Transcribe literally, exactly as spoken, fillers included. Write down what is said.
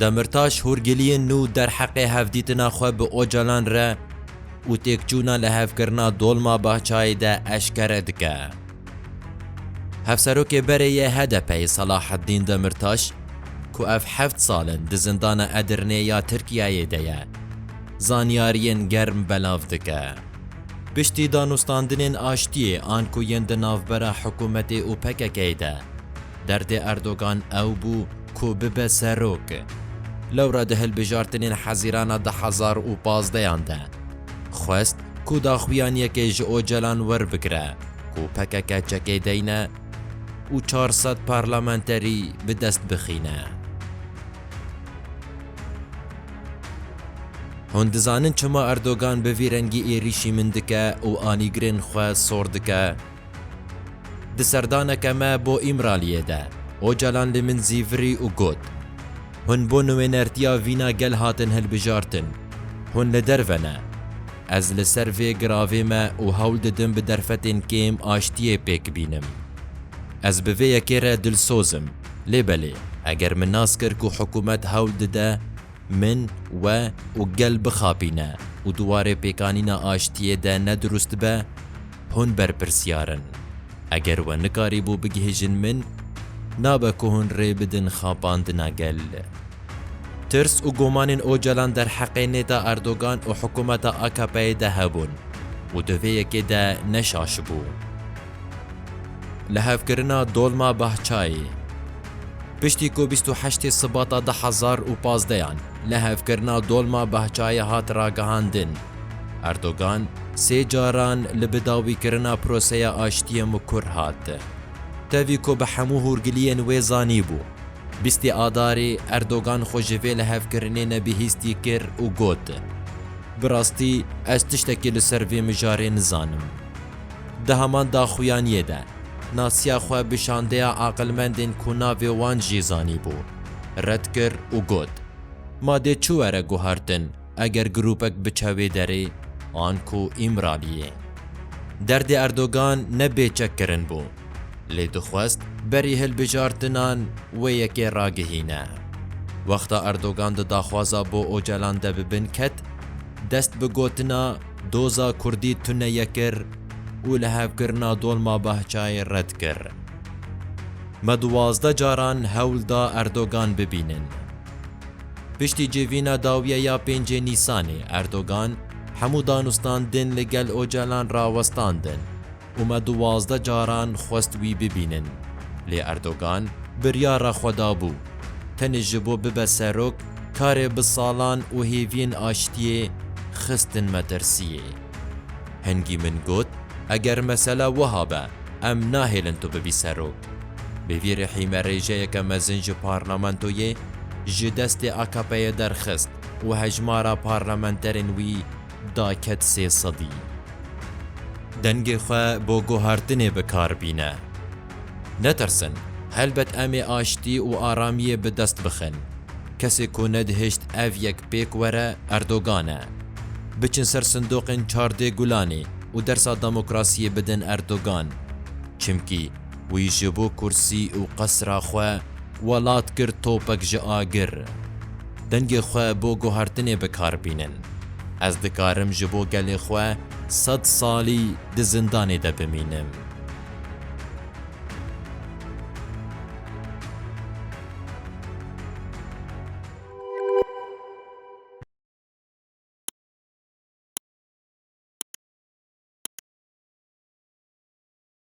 Demirtaş hûrgiliyên nû derheqê hevdîtina xwe bi Ocalan re û têkçûna lihevkirina Dolmabahçeyê de eşkere dike. Hevserokê berê yê H D P'yê Selahaddîn Demirtaş, ku ev heft sal in di zindana Edirnê ya Tirkiyeyê de ye, zanyariyên germ belav dike. Piştî danûstandinên aştiyê an ku yên di navbera hikûmetê û P K K'yê de, derdê Erdogan ew bû ku bibe serok. Lewra di hilbijartinên Hezîrana du hezar û pazdehan de xwest ku daxuyaniyekê ji Ocalan werbigire ku P K K çekê deyne û çar sed parlamenterî bi dest bixîne. Hûn dizanin çima Erdogan bi vî rengî êrîşî min dike û anîgirên xwe sor dike? Di serdaneke me bo Îmraliyê de, Ocalan li min zîvirî û got, "Hûn bo nûênertiya vîna gel hatin hilbijartin. Hûn li derve ne. Ez li ser vê giravê me û hewl didim bi derfetên kêm aştiyê pêk bînim. Ez bi vê yekê re dilsoz im. Lê belê, eger min nas kir ku hikûmet hewl dide min, we û gel bixapîne û di warê pêkanîna aştiyê de nedurust be, hûn berpirsiyar in. Eger we nikarîbû bigihîjin min, nabe ku hûn rê bidin xapandina gel." Tirs û gumanên Ocalan derheqê nêta Erdogan û hikûmeta A K P'yê de hebûn û di vê yekê de ne şaş bû. Lihevkirina Dolmabahçeyê. Piştî ku bîst û heştê Sibata du hezar û pazdehan lihevkirina Dolmabahçeyê hat ragihandin, Erdogan sê caran li bidawîkirina proseya aştiyê mikur hat. Tevî ku bi hemû hûrgiliyên wê zanîbû, bîstê Adarê Erdogan xwe ji vê lihevkirinê nebihîstî kir û got, "Bi rastî ez tiştekî li ser vê mijarê nizanim." Di heman daxuyaniyê de, nasiya xwe bi şandeya aqilmendên ku navê wan jî zanîbû, red kir û got, "Ma dê çi were guhartin eger grûpek biçe wê derê, an ku Îmraliyê?" Derdê Erdogan ne bêçekkirin bû, lê dixwest berî hilbijartinan wê yekê ragihîne. Wexta Erdogan di daxwaza bo Ocalan de bi bin ket, dest bi gotina "Doza Kurdî tune ye" kir û lihevkirina Dolmabahçeyê red kir. Me duwazdeh caran hewl da Erdogan bibînin. Piştî civîna dawiye ya pêncê Nîsanê, Erdogan hemû danûstandin li gel Ocalan rawestandin û me duwazdeh caran xwest wî bibînin. Lê Erdogan biryara xwe dabû. Tenê ji bo bibe serok, karê bi salan û hêviyên aştiyê xistin metirsiyê. Hingî min got, "Eger mesele wiha be, em nahêlin tu bibî serok." Bi vî rihî me rêjeyeke mezin ji parlamentoyê ji destê A K P'yê derxist û hejmara parlamenterên wî daket sê sedî. Dengê xwe bo guhartinê bi kar bîne. Netirsin, helbet em ê aştî û aramiyê bi dest bixin. Kesê ku nedihişt ev yek pêk were Erdogan e. Biçin ser sindoqên çardê Gulanê û dersa demokrasiyê bidin Erdogan. Çimkî wî ji bo kursî û qesra xwe welat kir topek ji agir. Dengê xwe bo guhartinê bi kar bînin. Ez dikarim ji bo gelê xwe sed salî di zindanê de bimînim.